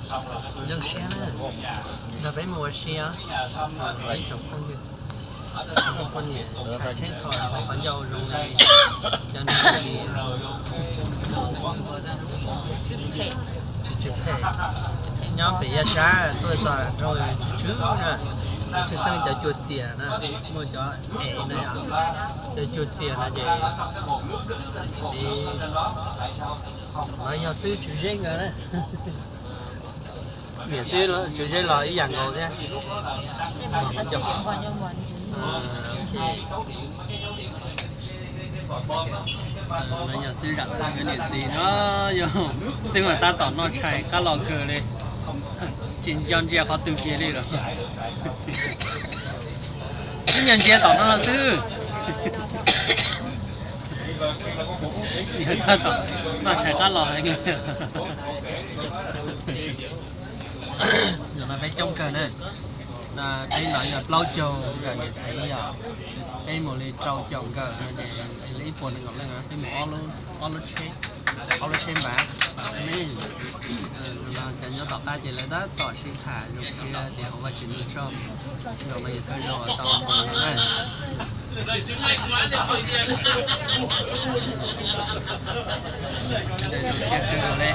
Zoo siab na, nrog peb mus ua si os. Ib tsoom phooj ywg, poj niam tsheb thaum qhov ncauj zoo li, cov neeg li tsis tsis phem, nyob pem yaj sab tuaj txog nrog tsis tsw na, tshwj xeeb cov cua txias na, muaj cov es na yom, cov cua txias no ces los yog xwb tswv zeb nkawd na. Niam xwb tswv zeb los ib yam nkaus thiab. Los yog xwb zam txog nkawd niam txiv no, yog xwb mas tab tom noj tshais qab los kawg li, tsis nco ntsia qhov twg kiag li los. Ib nyuag ntsia tom no xwb. Tab tom noj tshais qab los heev. Zaum no peb coob kawg na, peb no yog plaub caug nkawm niam txiv yom, peb mus li rau caum nkawm no ces ib puas nees nkaum leej, peb mus ob lub tsheb, ob lub tsheb npav. Zaum no cov nyob tom qab ces lawv tab tom sib tham zoo siab tias ua Vajtswv noj tsaug, zaum no yog thawj zaug tau mus na. Zoo siab kawg li.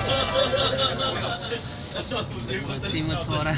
Muaj txhij muaj txhua na.